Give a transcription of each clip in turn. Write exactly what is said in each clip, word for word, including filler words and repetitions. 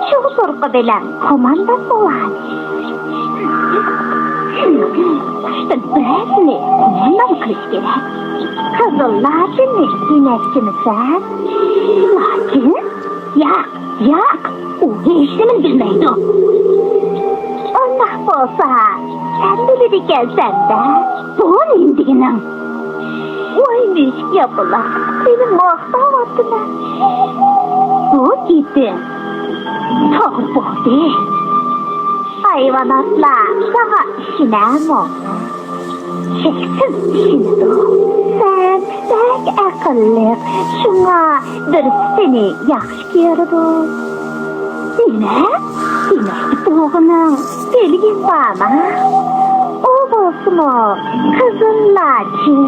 شۇ پۇرىقى بىلەن قوماندان بوۋايلى. قۇشتىن بىرەرسىنى قوماندان قىلىش كېرەك. قىزىل لاچىننى يېمەكچىمىسەن؟ لاچىن؟ ياق، ياق، ئۇ ھېچنېمىنى بىلمەيدۇ. ئۇنداق بولسا، سەن بىلىدىكەنسەن-دە. بۇ نېمە دېگىنىڭ؟ ۋاي مۈشۈك ياپىلاق، سېنى ماختاۋاتىمەن. بۇ گېپىڭ توغرا بولدى. ھايۋاناتلار ساڭا ئىشىنەمۇ؟ شەكسىز ئىشىنىدۇ. سەن بەك ئەقىللىق، شۇڭا بىرسى سېنى ياخشى كۆرىدۇ. نېمە؟ دېمەكچى بولغىنىڭ بىلگۈم بارما؟ ئۇ بولسىمۇ قىزىل لاچىن.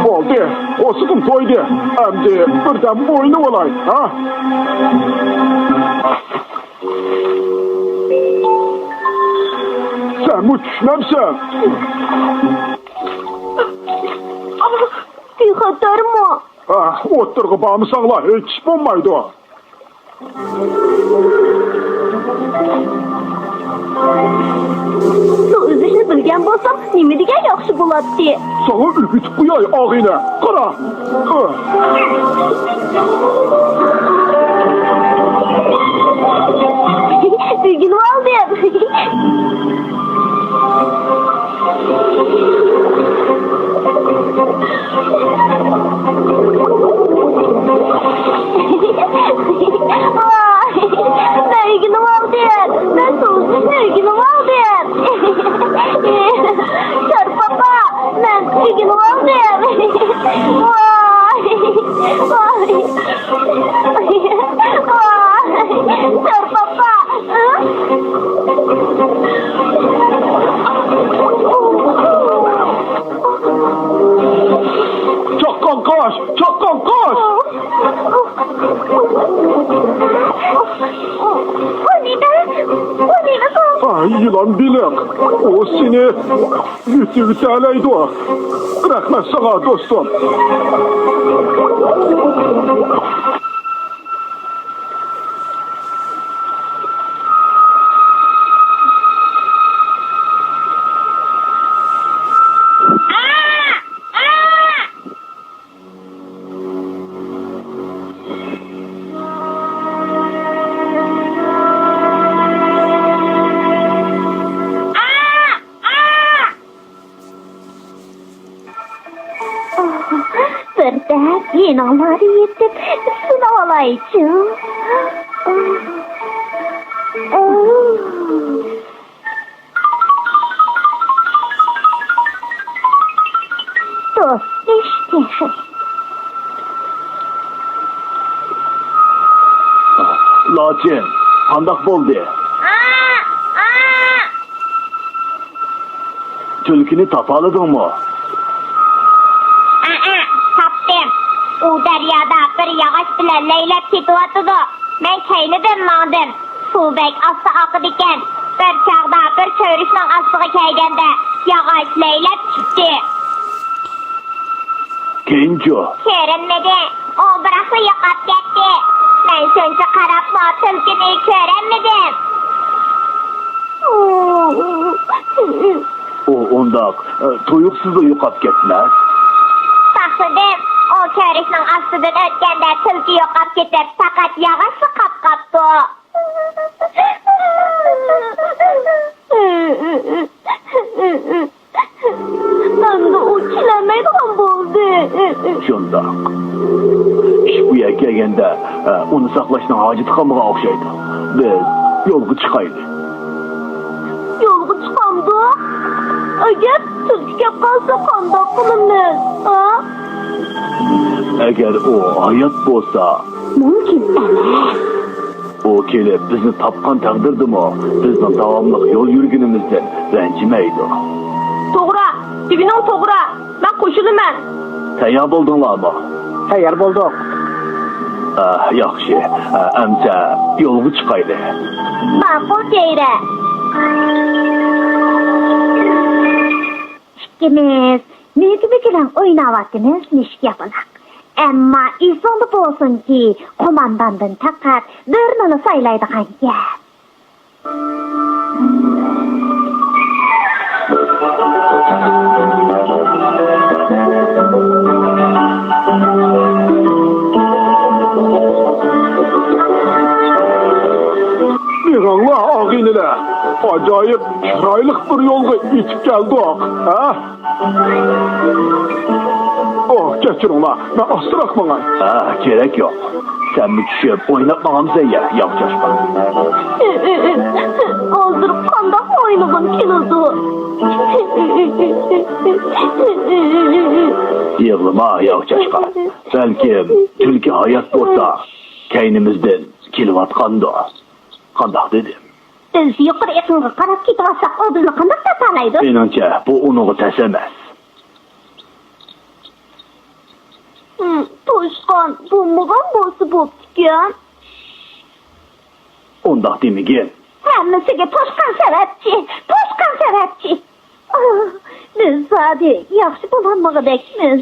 بولدى، قورسىقىم تويدى. ئەمدى بىردەم ئوينىۋالاي، ھە؟ سەنمۇ چۈشمەمسەن؟ بىخەتەرمۇ؟ ئاھ، ئوتتۇرىغا بارمىساڭلار ھېچ ئىش بولمايدۇ. سۇ ئۈزۈشنى بىلگەن بولسام، نېمە دېگەن ياخشى بولاتتى. ساڭا ئۆگىتىپ قوياي، ئاغىنە. قارا. ئۆگىنىۋالدىم. ۋاي، مەن ئۆگىنىۋالدىم. مەن سۇ ئۈزۈشنى ئۆگىنىۋالدىم. شارپاپا، مەن ئۆگىنىۋالدىم. ۋاي، ۋاي. ۋاي، شارپاپا. چاققان قاچ! چاققان قاچ! ئۇ نېمە؟ ئۇ نېمە بۇ؟ ئاھ، يىلان بېلىق! ئۇ سېنى يۇتۇۋېتەلەيدۇ. رەھمەت ساڭا، دوستۇم. بىردەم يېنىڭلاردا يېتىپ ئىسسىنىۋالايچۇ. دوستلىشىش تېخى. لاچىن، قانداق بولدى؟ تۈلكىنى تاپالىدىڭمۇ؟ ئەئە، تاپتىم. ئۇ دەريادا بىر ياغاچ بىلەن لەيلەپ كېتىۋاتىدۇ. مەن كەينىدىن ماڭدىم. سۇ بەك ئاستا ئاقىدىكەن. بىر چاغدا بىر كۆۋرۈكنىڭ ئاستىغا كەلگەندە، ياغاچ لەيلەپ چۈشتى. كېيىنچۇ؟ كۆرۈنمىدى. ئۇ بىراقلا يوقاپ كەتتى. مەن شۇنچە قاراپمۇ تۈلكىنى كۆرەلمىدىم. ئۇ ئۇنداق، ئە، تۇيۇقسىزلا يوقاپ كەتمەس. ساقلىدىم. ئۇ كۆۋرۈكنىڭ ئاستىدىن ئۆتكەندە تۈلكە يوقاپ كېتىپ، پەقەت ياغاچلا قاپقاپتۇ. ئەمدى ئۇ چىدىيالمايدىغان بولدى. شۇنداق. ئىش بۇ يەرگە كەلگەندە، ئۇنى ساقلاشنىڭ ھاجىتى قالمىغان ئوخشايدۇ. بىز يولغا چىقايلى. يولغا چىقامدۇ؟ ئەگەر تۈلكە كەپ قالسا قانداق قىلىمىز، ھە؟ ئەگەر ئۇ ھايات بولسا. مۇمكىن ئەمەس. ئۇ كېلىپ بىزنى تاپقان تەقدىردىمۇ، بىزنىڭ داۋاملىق يول يۈرگىنىمىزدىن رەنجىمەيدۇ. توغرا، دېگىنىڭ توغرا. مەن قوشۇلىمەن. تەييار بولدۇڭلارمۇ؟ تەييار بولدۇق. ئاھ، ياخشى. ئەمسە يولغا چىقايلى. ماقۇل، جەيرە. ئىككىمىز مۈكۈمۈك بىلەن ئويناۋاتىمىز، مۈشۈك ياپىلاق. ئەمما ئېسىڭدە بولسۇنكى، قومانداندىن پەقەت بىرنىلا سايلايدىغان گەپ. بېرىڭلار، ئاغىنىلەر، ئاجايىپ چىرايلىق بىر يولغا يېتىپ كەلدۇق، ھە؟ ئوھ، كەچۈرۈڭلار، مەن ئاستىراق ماڭاي. ھە، كېرەك يوق. سەنمۇ چۈشۈپ ئويناپ ماڭامسەن يا، ياۋ چاشقان؟ ھازىر قانداق ئوينىغۇم كېلىدۇ؟ يىغلىما، ياۋ چاشقان. بەلكىم تۈلكە ھايات بولسا، كەينىمىزدىن كېلىۋاتقاندۇ. قانداق دېدىم؟ بىز يۇقىرى ئېقىنغا قاراپ كېتىۋاتساق، ئۇ بىزنى قانداق تاپالايدۇ؟ مېنىڭچە، بۇ ئۇنىڭغا تەس ئەمەس. ھىم، توشقان بولمىغان بولسا بوپتىكەن. ئۇنداق دېمىگىن. ھەممىسىگە توشقان سەۋەبچى، توشقان سەۋەبچى. ئاھ، بىز زادى ياخشى بولالمىغۇدەكمىز.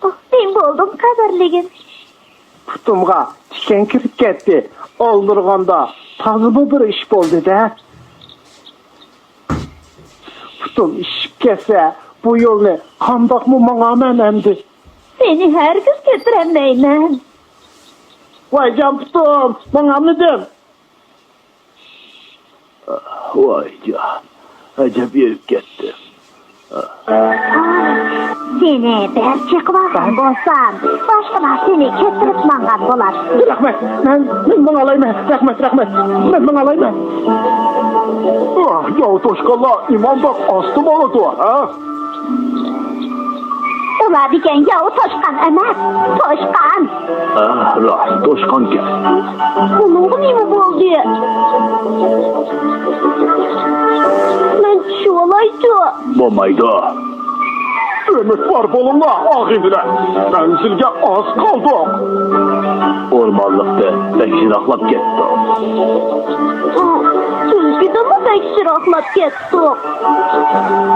ئاھ، نېمە بولدۇم، قەدىرلىگىن؟ پۇتۇمغا تىكەن كىرىپ كەتتى. ئالدىرىغاندا تازىمۇ بىر ئىش بولدى-دە. پۇتۇم شىشىپ كەتسە، بۇ يولنى قانداقمۇ ماڭارمەن ئەمدى؟ سېنى ھەرگىز كەچۈرەلمەيمەن. ۋايجان پۇتۇم، ماڭالمىدىم. ۋايجان، ئەجەب ئېرىپ كەتتىم. سېنى بەك چېقىۋالغان بولسام، باشقىلار سېنى كەچۈرۈپ ماڭغان بولار. رەھمەت، مەن، مەن ماڭالايمەن. رەھمەت، رەھمەت، مەن ماڭالايمەن. ئاھ، ياۋ توشقانلار ئىمامداق ئاستا ماڭىدۇ، ھە؟ ئۇلار دېگەن ياۋ توشقان ئەمەس، توشقان. ئاھ، راست، توشقانكەن. بۇنىڭغا نېمە بولدى؟ مەن چۈشۈۋالايچۇ؟ بولمايدۇ. ئۈمىدۋار بولۇڭلار، ئاغىنىلەر. مەنزىلگە ئاز قالدۇق. ئورمانلىقتىن بەك يىراقلاپ كەتتۇق. تۈلكىدىنمۇ بەك يىراقلاپ كەتتۇق.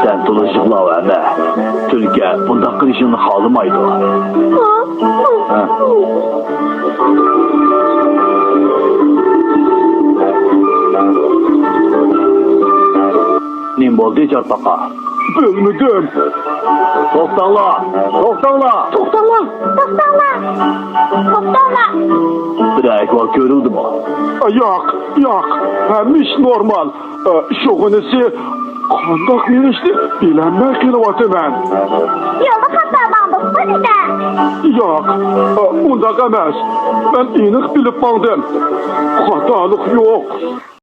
سەن تولا يىغلاۋەرمە. تۈلكە بۇنداق قىلىشىڭنى خالىمايدۇ. ھە؟ نېمە بولدى، جارپاقا؟ بىلمىدىم. توختاڭلار! توختاڭلار! توختاڭلار! توختاڭلار! توختاڭلار! بىرەر ئەھۋال كۆرۈلدىمۇ؟ ياق، ياق. ھەممە ئىش نورمال. ئە، شۇغىنىسى قانداق مېڭىشنى بىلەلمەي قېلىۋاتىمەن. يولدا خاتا ماڭدۇقمۇ دېدە؟ ياق، ئە، ئۇنداق ئەمەس. مەن ئېنىق بىلىپ ماڭدىم. خاتالىق يوق.